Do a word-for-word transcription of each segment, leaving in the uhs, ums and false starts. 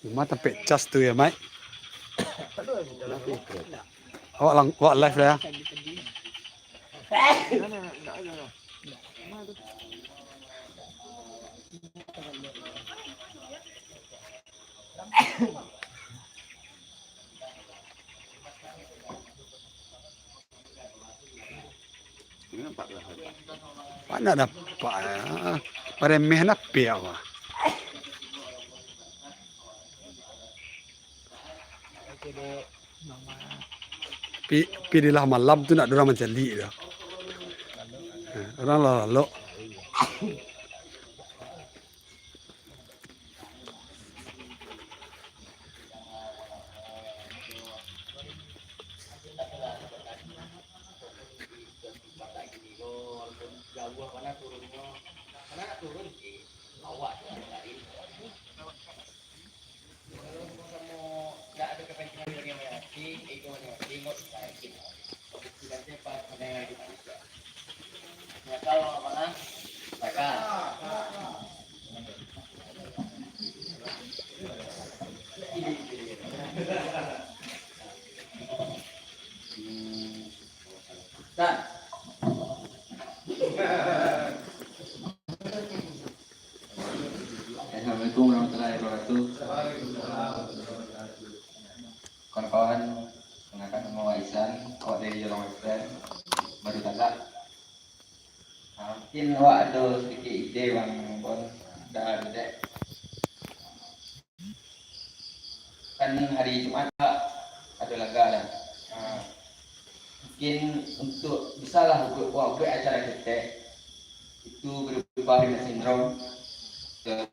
Cuma tampek cas tu ya, Mai. Awak lang, awak live lah ya. Pak nak dapat ya. Remeh nak piak wah. Pi, pi dilah malam tu nak dorang mancaliak tu. Ha, orang lah lalok. Assalamualaikum warahmatullahi wabarakatuh. Kawan-kawan, kenalkan, namo awak Ihsan, awak dari Jorong Western, baru tagak. Ah, mungkin awak ado sadikit ide, Bang Bon, dah ado dek. Kan hari Jumat ado laga lah. Ah, mungkin untuk bisalah buek, buek acara ketek, itu berupa Rina Sindrom. Yo,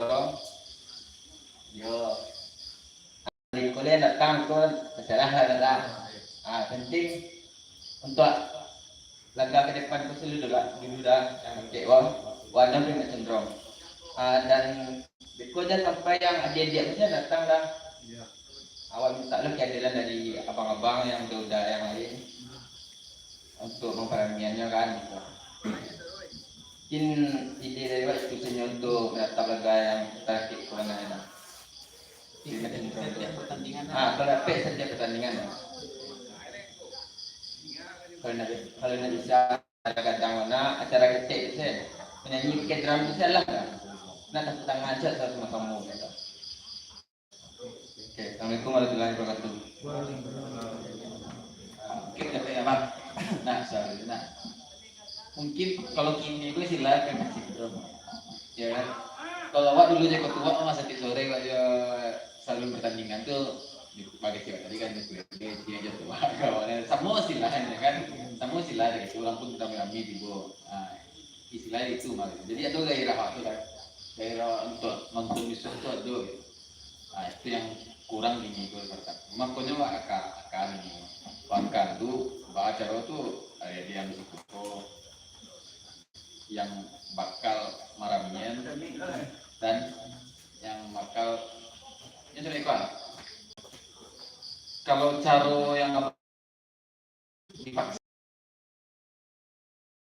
yo. Di kuliah datang tu, terserah lah, dah. Ah, penting untuk laga ke depan tu dulu dah, dulu dah, yang kek wang, wang nak Rina Sindrom. Ah, dan beko jan sampai yang adiak-adiak tu jan datang dah. Awak minta lah keadilan dari abang-abang yang udah-udah yang lain. Untuk memperamiannya kan, gitu. Mungkin ide dari awak itu saja untuk menatap laga yang terakhir tu kan, nah. Setiap pertandingan, ah, kalau dapek setiap pertandingan. Kalau nak, kalau nak bisa, kadang-kadang nak acara ketek tu, saya menyanyi pakai drum tu, saya lah. Nak tepuk tangan saja sama-sama, gitu. Oke, assalamualaikum warahmatullahi wabarakatuh. Oke, dapat ya, Bang. Nah, sorry, nah. Mungkin kalau kini itu istilah Rina Sindrom. Ya kan? Kalau awak dulu jadi ketua, masa setiap sore awak je selalu pertandingan tu, bagi cewek tadi kan, dia, dia, dia jatuh. Kawan, sama istilah kan, ya kan? Sama istilah dari itu, orang pun ramai-ramai tiba. Ah, istilah itu mah. Jadi ado gairah tu kan. Gairah untuk nonton musuh tu ado gitu. Ah, itu yang kurang di Migo ibaratkan. Makonyo wak aka, aka ni. Wak aka tu, baa caro tu, eh, dia yang risiko, yang bakal maramian, dan yang bakal, yang sudah ikhlas. Kalau caro yang dipaksa,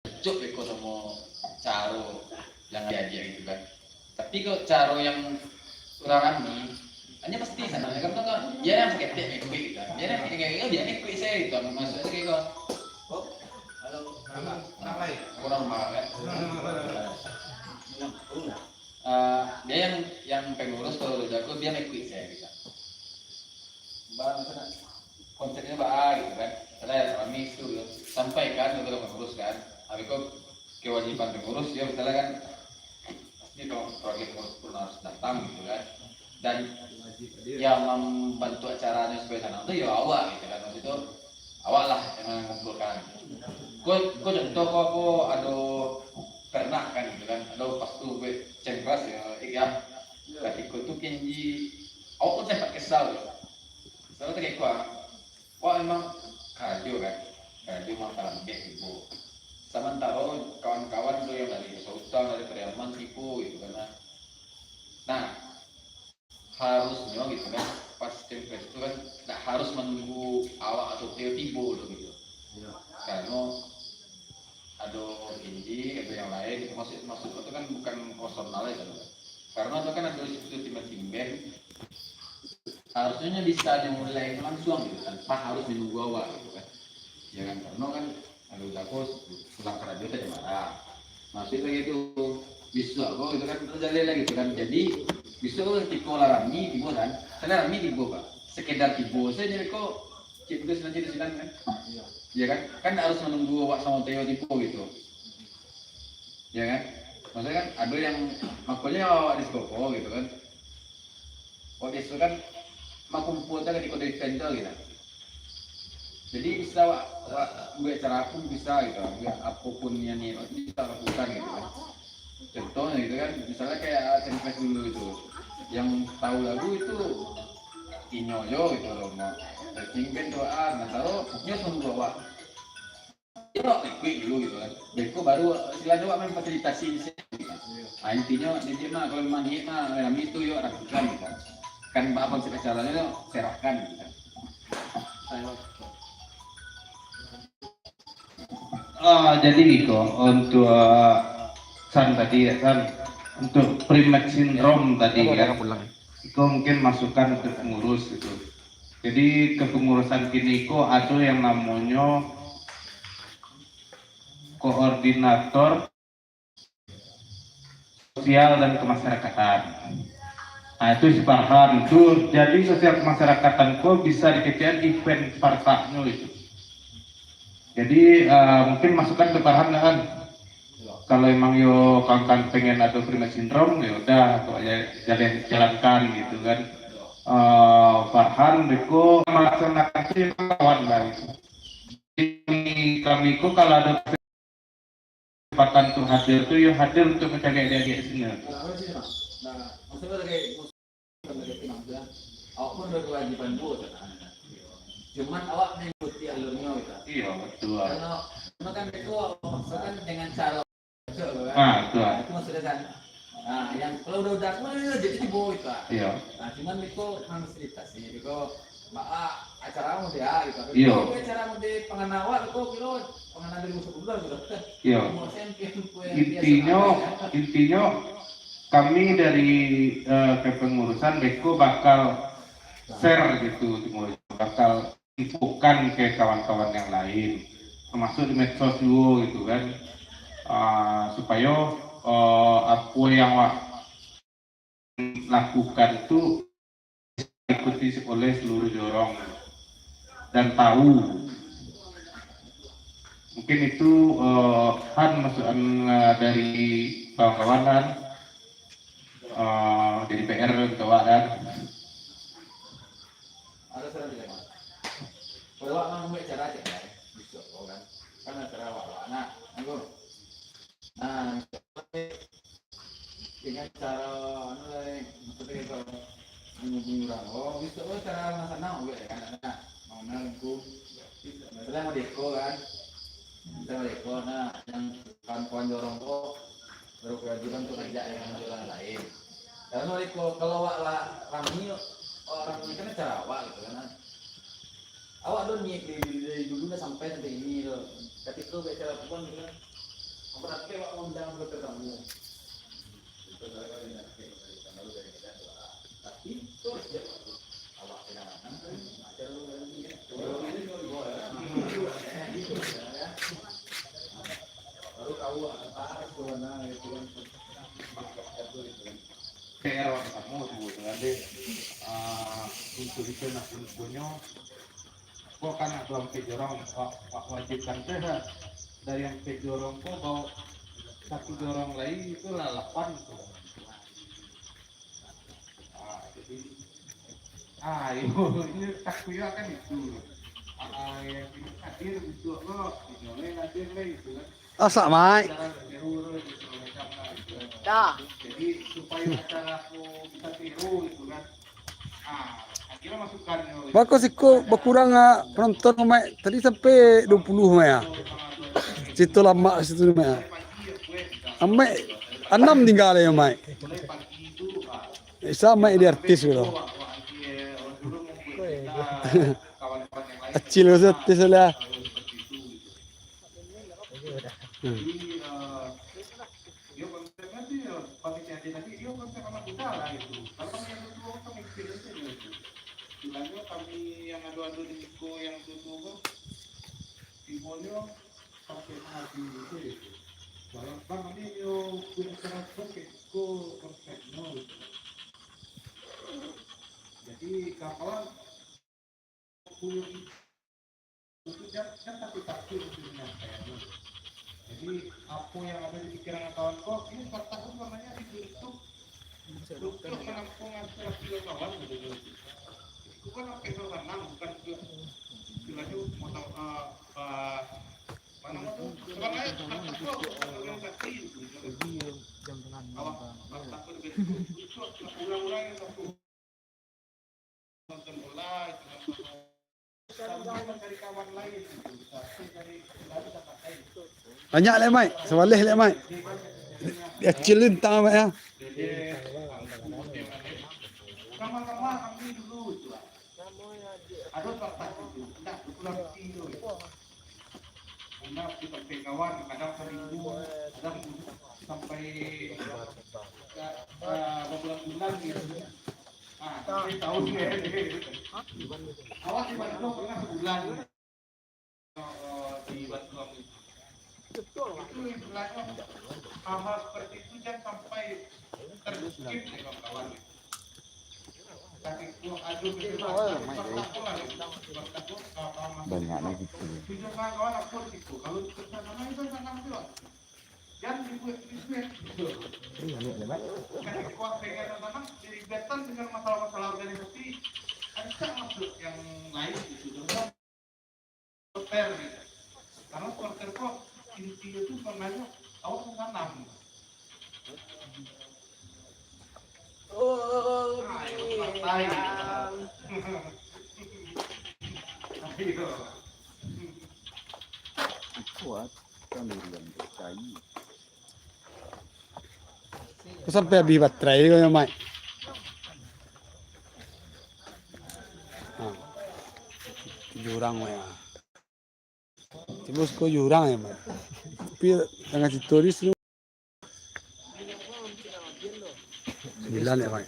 cocok beko samo caro yang diagiah gitu kan. Tapi kalau caro yang urang rami, hanya pasti sanang, karena kan dia yang saketek mengikuti gitu kan. Dia yang mengikuti, dia mengikuti saya gitu kan. Maksudnya kayak gitu. Oh, kalau orang lain, orang marah kan. Ah, dia yang, yang pengurus kalau udah jago, dia mengikuti saya gitu. Bang, sana konsepnya baa gitu kan. Ada yang rami itu gitu. Sampaikan kepada pengurus kan. Habis kok kewajiban pengurus ya, misalnya kan, pasti kalau proyek pengurus pun harus datang gitu kan. Dan yang membantu acaranya supaya sanang tu ya awak gitu kan. Maksud itu, awak lah yang mengumpulkan. Kau, kau contoh kau, kau ada pernah kan gitu kan. Ada pas tu gue cengkras ya, ik ya. Katiko tu Kenji, awak pun sempat kesal gitu. Kesal tu kayak gua. Wah, emang karajo kan, karajo mah talambeh tibo. Samantaro kawan-kawan tu yang dari Desa Utang, dari Pariaman tibo gitu kan. Nah, harusnyo gitu kan, pas cengkras tu kan, ndak harus manunggu awak atau Teo tibo tu gitu. Karano ado Kenji, ado yang lain gitu. Maksud, maksud tu kan bukan personal ya kan. Karano tu kan ado situ tim, tim band, Harusnyo bisa dimulai langsuang gitu, tanpa harus manunggu awak gitu kan. Ya kan, karano kan, ado ulah ko pulang karajo tadi marah. Maksud lagi tu, bisuak ko gitu kan, terjalin lagi tu kan. Jadi, bisuak ko tiko lah rami tibo kan, salah rami tibo, Pak. Sekedar tibo sajo ko, cik tugas nanti di sinan kan. Iya kan? Kan harus manunggu awak samo Teo tibo gitu. Ya kan? Maksudnya kan, ado yang, makonyo awak di siko ko gitu kan. Awak biaso kan bakumpua tu katiko di event tu gitu. Jadi bisa awak, awak buek acara apo pun bisa gitu, buek apo pun yang niat awak tu bisa lakukan gitu kan. Contohnyo gitu kan, misalnya kayak S M F dulu itu, yang tahu lagu itu inyo jo gitu loh, mau searching band tu ah, nah tahu nyo sungguh awak. Yo, ikuik dulu gitu kan. Beko baru silakan awak memfasilitasi di sini. Ah, intinyo, intinyo mah, kalau memang niat mah, rami tu yo lakukan gitu. Kan baa konsep acaranyo, serahkan gitu. Ah, jadi gitu, untuk, ah, San tadi ya, San, untuk pre-match syndrome tadi kan. Iko mungkin masukan untuk pengurus gitu. Jadi kepengurusan kini ko ado yang namonyo koordinator sosial dan kemasyarakatan. Nah, itu si Farhan. Tu, jadi sosial kemasyarakatan ko bisa dikecekan event Spartaknyo itu. Jadi, eh, mungkin masukan ke Farhan lah kan. Kalau emang yo kawan-kawan pengen ado pre-match syndrome, ya udah, kok ya jalan, jalankan gitu kan. Eh, Farhan beko melaksanakan itu kawan lah gitu. Kami, kami ko kalau ado kesempatan tu hadir tu, yo hadir untuk mencari adik-adik di sini. Nah, maksudnya lagi, maksudnya lagi tenang tu kan. Awak pun berkewajiban juga kan. Cuman awak mengikuti alurnyo gitu. Iya, betul. Kalau, kalau kan itu, kan dengan cara Ah, betul. Nah, itu maksudnya kan. Nah, yang kalau udah udah semua itu jadi tibo gitu. Iya. Nah, cuman itu memfasilitasi, itu baa acara mau dia gitu. Iya. Tapi acara mau di pangana awak itu kilo pangana dari musuh dulu gitu. Iya. Mau champion kue biasa Intinyo, aja. Intinyo kami dari eh, kepengurusan beko bakal share gitu, bakal infokan ke kawan-kawan yang lain, termasuk di medsos juga gitu kan. Ah, supayo eh, apo yang awak lakukan tu diikuti oleh seluruh jorong dan tahu. Mungkin itu eh, Han masukan eh, dari kawan-kawan Han. Eh, jadi P R untuk awak kan. Ada saran tidak, Mas? Kalau awak mau buat cara cek, kan? Bisa, oh, kan? Kan ada cara awak, awak. Nah, tunggu. Nah, dengan cara, anu lah, eh, maksudnya kalau menghubungi orang, oh, bisa, oh, cara yang senang, oh, ya, kan? Nah, mau kenal, lingkup. Misalnya mau deko, kan? Misalnya mau deko, nah, yang kawan-kawan jorong kok, berkewajiban untuk ngajak yang jorong lain. Karena kalau, kalau awak lah rami, orang rami kan acara awak gitu kan. Awak tu niat dari, dari, dari dulu dah sampai sampai ini tu. Tapi tu biasa lakukan gitu kan. Berarti awak undang ke tamu. Itu salah kali nak cek dari tamu dari kita tu. Tapi terus dia awak kena mana? Macam ni ya. Baru tahu apa tu mana itu kan. P R awak samo tu dengan deh. Ah, untuk itu nak punyo, kok kan nak ampek jorong, wa-, wa-, wajibkan tu lah. Dari ampek jorong tu, bawa satu jorong lagi, itu lah lapan tu. Ah, jadi, ah, iyo, ini tak kuya kan itu. Ah, ah, yang ini hadir itu apa? Ini oleh hadir lah itu kan. Asak, Maik. Dah. Bako siko bakurang, ah, penonton, Maik. Tadi sampai dua puluh, Maik, ah. Situ lamak situ, Maik, ah. Maik, anam tinggal ya, Maik. Bisa, Maik, di artis gitu. Kecil artis lah. Hmm. Iyo, konsepnyo tu yo, bagi si Ade tadi, iyo, konsep anak muda lah itu. Kalau kami yang tua-tua kan mikir itu, itu. Kalau di siko yang tu tu, timonyo sampai mati itu. Kalau bang ni nyo punya cara tu ke ko konsepnyo. Jadi kawan punya itu jangan, jangan takut-takut untuk menyampaikan. Jadi apa yang ada di pikiran kawan kau ini, empat tahun lamanya dibentuk untuk menampung aspirasi kawan gitu. Itu kan sampai ke sana, bukan ke, istilahnya mau tahu, eh, eh, mana tuh? Sebenarnya empat tahun organisasi gitu. Awak empat tahun bentuk, itu orang-orang yang satu. Banyak lek, Mai. Sabaleh lek, Mai. Dia cilin tang, Mai, ya. Sama-sama kami dulu itu lah. Ada kertas itu, ndak, ukuran kecil tu. Karena kita sampai kawan, kadang seminggu, kadang sampai, ya, eh, beberapa bulan gitu. Ah, tapi tahu dia. Awak di Bandung pernah sebulan, eh, di Bandung itu. Itu istilahnya hal-hal seperti itu jangan sampai terskip deh kawan-kawan. Tapi kalau ada gitu, banyak lagi gitu. Itu kawan-kawan aku di situ. Kalau kita sana itu sana juga. Jangan dibuat-buat gitu. Iya, iya, iya, Mat. Kan kuat pengen tanam, jadi betan dengan masalah-masalah organisasi, ada tak masuk yang lain gitu, dong? Supporter gitu. Karena supporter kok intinya tuh sebenarnya awak mau tanam. Oh, ah, yang bilang. Ayo. Kuat. Sampai habis baterai ko, Mai. Ha. Jurang, Mai. Tibo ko jurang, ya, Mai. Tapi tangah situ di sini. Sembilan, ya, Mai.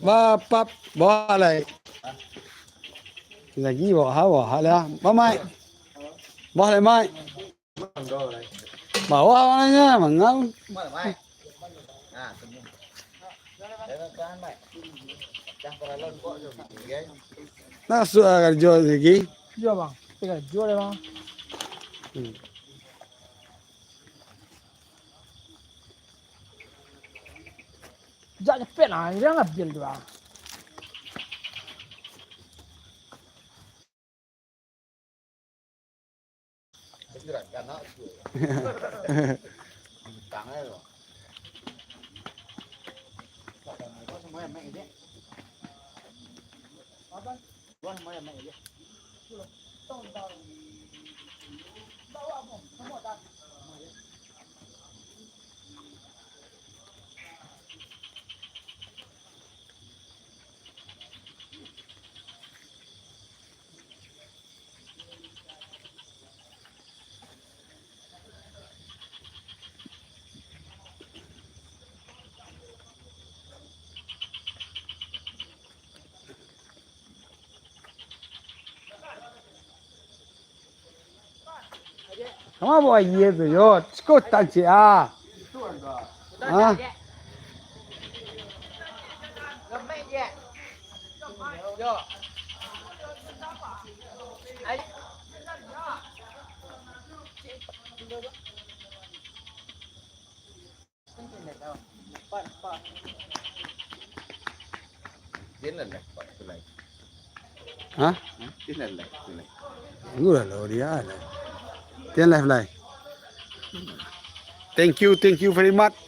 Bapak, bawah lai. Lagi bawah, bawah lah. Bawah, Mai. Bawah lai, Mai. Bawah mananyo, mangau. Masuk lah karajo lagi. Iyo, Bang. Tapi karajo deh, Bang. Hmm. Jak capek lah, jangan lah bil tu, Bang. Kama bawa aia tu, yo? Ciko tancik ah. Ha? Ha? Udah lo dia lah. Tian live lai. Thank you, thank you very much.